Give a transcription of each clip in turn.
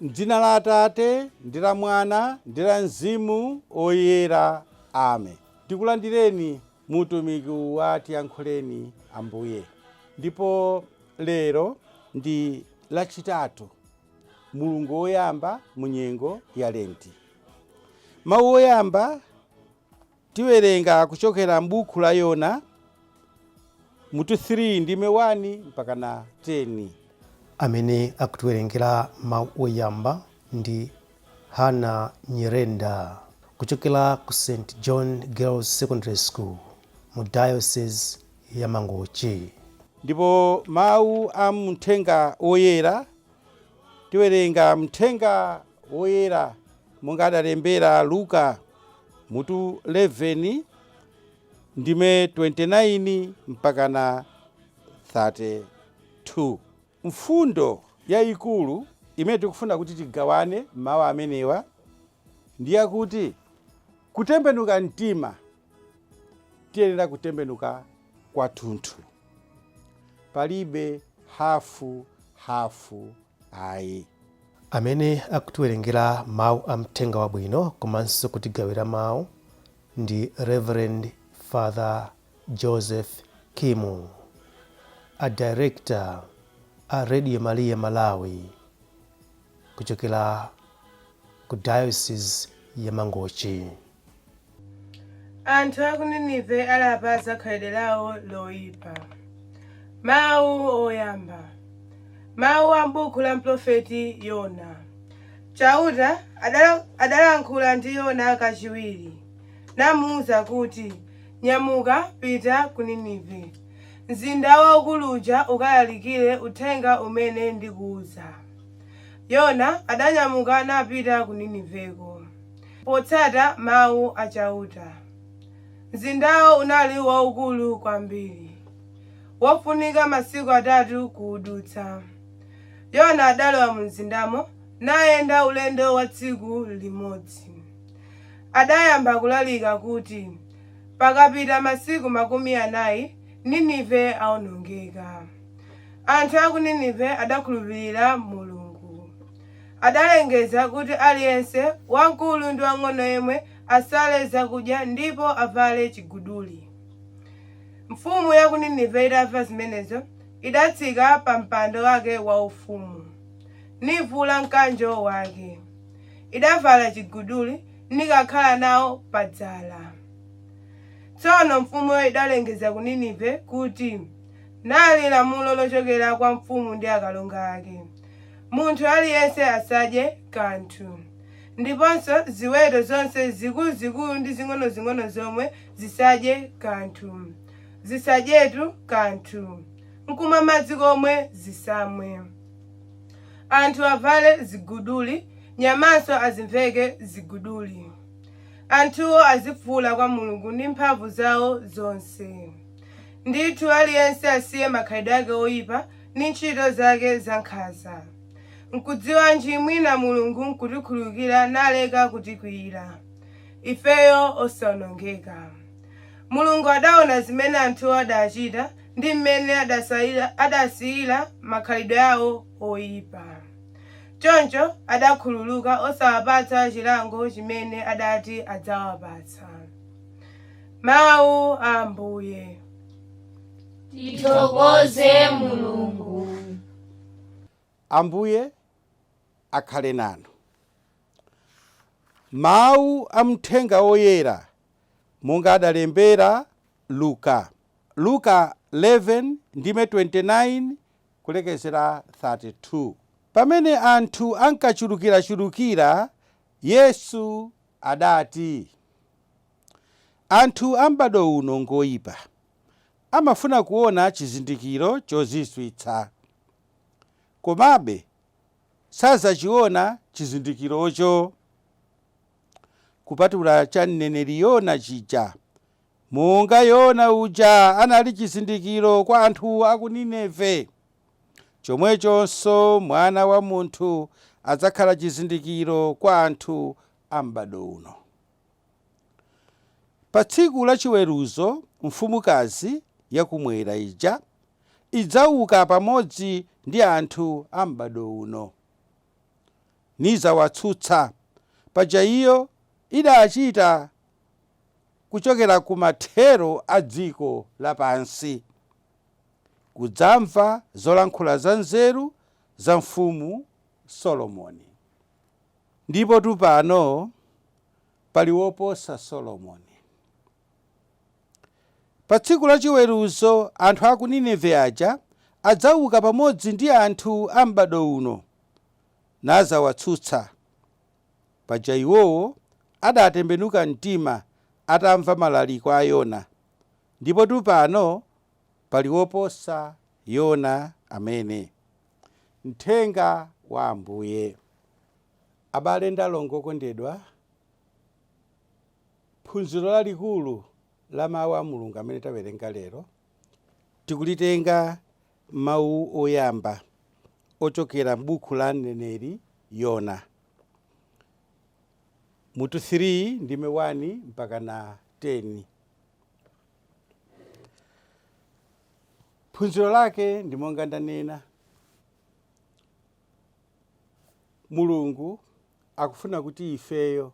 M'dzina la Atate ndi la Mwana ndi la Mzimu Oyera. Amen. Tikulandireni mu utumiki wa Tiyankhuleni Ambuye. Ndipo lero ndi Lachitatu, mulungu woyamba mu nyengo ya Lenti. Mawu oyamba tiwerenga kuchokera m'buku la Yona mutu 3 ndime 1 mpaka na 10. Amene akutiwerengera mawu oyamba ndi Hannah Nyirenda kuchokera ku St John Girls Secondary School mu Diocese ya Mangochi. Ndipo mawu a mthenga woyera tiwerenga mthenga woyera monga adalembera Luka mutu 11 ndime 29 mpaka na 32. Mfundo yayikulu imene tikufuna kuti tigawane mawu amenewa ndi yakuti kutembenuka mtima tiyenera kutembenuka kwathunthu, palibe hafu hafu ayi. Amene akutiwerengera mawu a mthenga wabwino komanso kutigawira mawu ndi Reverend Father Joseph Kimu, a director a Radio Maria Malawi kuchokera ku Diocese ya Mangochi. Anthu a ku Ninive alapa za khalidwe lawo loyipa. Mawu oyamba. Mawu a m'buku la mprofeti Yona. Chauta adalankhula ndi Yona kachiwiri, namuuza kuti, Nyamuka, pita ku Ninive, mzinda waukulu uja, ukalalikire uthenga umene ndikuuza. Yona adanyamuka napita ku Niniveko, potsata mawu a Chauta. Mzindawo unali waukulu kwambiri, wofunika masiku atatu kuudutsa. Yona adalowa mu mzindamo nayenda ulendo wa tsiku limodzi. Adayamba kulalika kuti, Pakapita masiku 40, Ninive aonongeka. Anthu a ku Ninive adakhulupirira Mulungu. Adalengeza kuti aliyense, wamkulu ndi wamng'ono yemwe, asale zakudya ndipo avale chiguduli. Mfumu ya ku Ninive itamva zimenezo, idatsika pa mpando wake waufumu, nivula mkanjo wake. Idavala chiguduli, nikakhala nawo padzala. Tsono mfumuyo idalengeza ku Ninive kuti, Nali lamulo lochokera kwa mfumu ndi akalonga ake, Munthu aliyense asadye kanthu, ndiponso ziweto zonse zikuluzikulu ndi zing'onozing'ono zomwe zisadye kanthu. Zisadyetu kanthu, nkumwa madzi komwe zisamwe. Anthu avale ziguduli, nyamanso azimveke ziguduli. Anthuwo azifuula kwa Mulungu ndi mphamvu zao zonse. Ndithu aliyense asiye makhalidwe ake oipa ndi ntchito zake zankhanza. Nkudziwanji, mwina Mulungu nkutikhululukira naleka kutikwiyira, ifeyo osaonongeka. Mulungu adaona zimene anthuwo adaachita ndi m'mene adasiyira makhalidwe ao oipa. Choncho adakhululuka osawapatsa chilango chimene adati adzawapatsa. Mawu a Ambuye. Tithokoze Mulungu. Ambuye akhale nanu. Mawu a mthenga woyera monga adalembera Luka. Luka 11 ndime 29 kulekezera 32. Pamene anthu ankachulukirachulukira, Yesu adati, Anthu a m'badwo uno ngoipa. Amafuna kuona chizindikiro chozizwitsa. Komabe sadzachiona chizindikirocho, kupatula cha mneneri Yona chija. Monga Yona uja anali chizindikiro kwa anthu a ku Nineve, chomwechonso Mwana wa Munthu adzakhala chizindikiro kwa anthu a m'badwo uno. Pa tsiku lachiweruzo mfumukazi yakumwera ija idzauka pamodzi ndi anthu a m'badwo uno. Nizawatsutsa, paja iyo idachita kuchokera ku mathero a dziko lapansi, kudzamva zolankhula za nzeru za mfumu Solomoni. Ndipo tupano pali woposa Solomoni. Pa tsiku lachiweruzo anthu a ku Nineve aja adzauka pamodzi ndi anthu a m'bado uno, nazawatsutsa, paja iwowo adatembenuka mtima atamva malaliko a Yona. Ndipo tupano pali woposa Yona amene. Mthenga wa Ambuye. Abale ndi alongo okondedwa, phunziro lalikulu la mawu a Mulungu amene tawerenga lero tikulitenga mawu oyamba ochokera m'buku la mneneri Yona, mutu 3 ndime 1 mpaka na 10. Phunziro lake ndi monga ndanena, Mulungu akufuna kuti ifeyo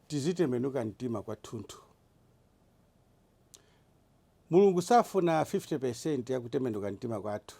tizitembenuka mtima kwathunthu. Mulungu safuna 50% ya kutembenuka mtima kwathu,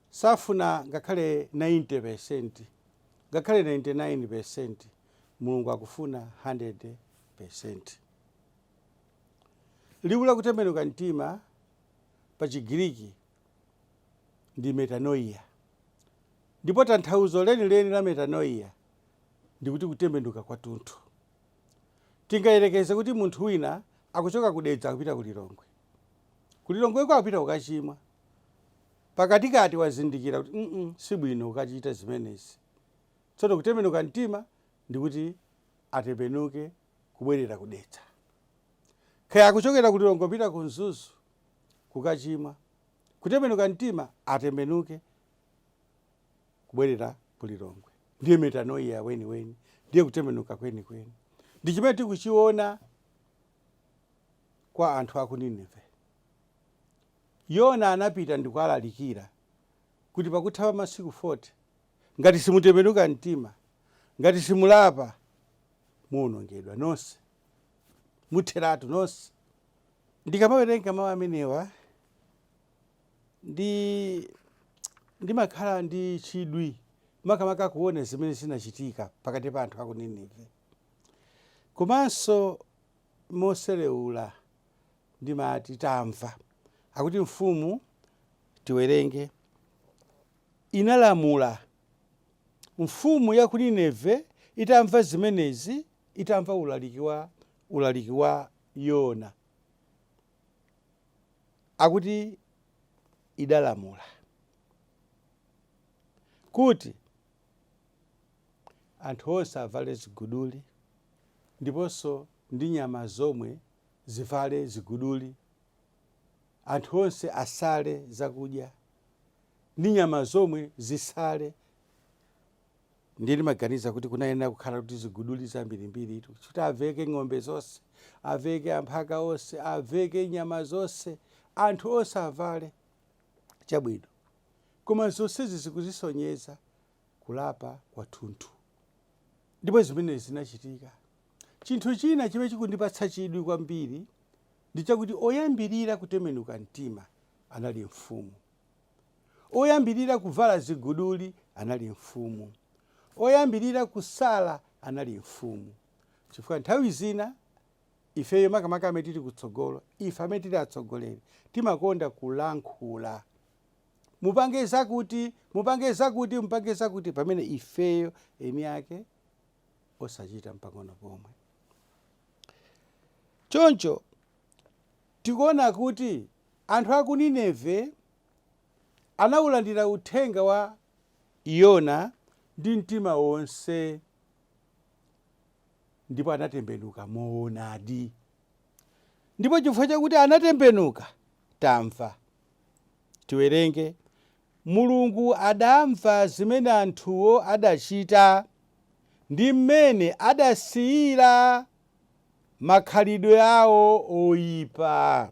safuna ngakhale 90%, ngakhale 99%. Mulungu akufuna 100%. Liwu la kutembenuka mtima pa Chigiriki ndi metanoia, ndipo tanthauzo lenileni la metanoia ndikuti kutembenuka kwathunthu. Tingayerekeze kuti munthu wina akuchoka kudedza akupita ku Lilongwe, ku Lilongweko akupita kukachimwa, pakatikati wazindikira kuti sibwino kukachita zimenezi. Tsono kutembenuka mtima ndikuti atembenuke kubwerera kudedza. Kaya akuchokera ku Lilongwe kupita ku Mzuzu kukachimwa, kutembenuka mtima atembenuke kubwerera ku Lilongwe. Ndiye metanoia weniweni, ndiye kutembenuka kwenikweni. Ndi chimene tikuchiona kwa anthu aku Nineve. Yona anapita ndikuwalalikira kuti pakutha masiku 40 ngati simutembenuka mtima, ngati simulapa, muwonongedwa nonse, mutheratu nonse. Ndikamawerenga mawu amenewa ndimakhala ndi chidwi makamaka kuona zimene zinachitika pakati pa anthu aku Nineve. Komanso moselewula ndimati tamva akuti mfumu, tiwerenge, inalamula. Mfumu ya ku Nineve itamva zimenezi, itamva ulaliki wa Yona, akuti idalamula kuti anthu onse avale ziguduli, ndiponso ndi nyama zomwe zivale ziguduli, anthu onse asale zakudya ndi nyama zomwe zisale. Ndiye ndimaganiza kuti kunayenera kukhala kuti ziguduli zambirimbiri, kuti aveke ng'ombe zonse, aveke amphaka onse, aveke nyama zonse, anthu onse avale. Chabwino, koma zonsezi zikuzisonyeza kulapa kwathunthu, ndipo zimene zinachitika. Chinthu china chimene chikundipatsa chidwi kwambiri ndi chakuti oyambirira kutembenuka mtima anali mfumu, oyambirira kuvala ziguduli anali mfumu, oyambirira kusala anali mfumu. Chifukwa nthawi zina ifeyo, makamaka amene tili kutsogolo, ife amene tili atsogoleri, timakonda kulankhula, mupange zakuti, mupange zakuti, mupange zakuti, pamene ifeyo eni ake osachita mpang'ono pomwe. Choncho tikuona kuti anthu aku Nineve anawulandira uthenga wa Yona ndi mtima wonse, ndipo anatembenuka moonadi. Ndipo chifukwa chakuti anatembenuka, tamva, tiwerenge, Mulungu adamva zimene anthuwo adachita ndi mmene adasiyira makhalidwe awo oyipa.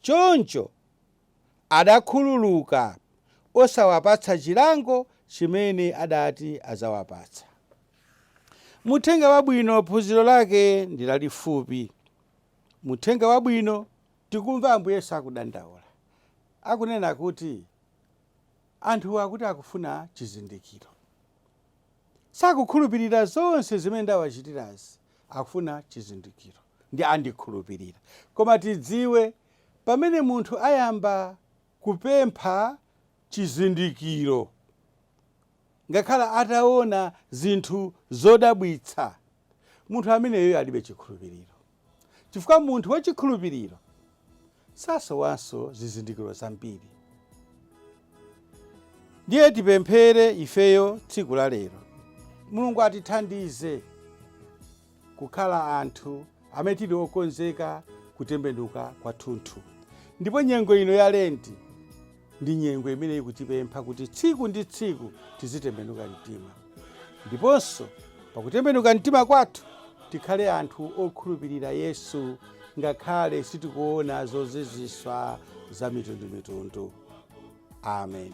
Choncho adakhululuka osawapatsa chilango chimene adati azawapatsa. Muthenga wabwino phunziro lake ndi lalifupi. Muthenga wabwino tikumva Ambuye Yesu akudandaula, akunena kuti anthu akuti akufuna chizindikiro, sakukhulupirira zonse zimene ndawachitirazi, akufuna chizindikiro ndi andikhulupirira. Koma tidziwe, pamene munthu ayamba kupempha chizindikiro, ngakhale ataona zinthu zodabwitsa, munthu ameneyo alibe chikhulupiriro, chifukwa munthu wachikhulupiriro sasowanso zizindikiro zambiri. Ndiye tipemphere ifeyo tsiku la lero, Mulungu atithandize kukhala anthu amene tili okonzeka kutembenuka kwathunthu. Ndipo nyengo ino ya Lenti ndi nyengo imene ikutipempha kuti tsiku ndi tsiku tizitembenuka mtima, ndiponso pakutembenuka mtima kwathu tikhale anthu okhulupirira Yesu ngakhale sitikuona zozizwitsa za mitundumitundu. Amen.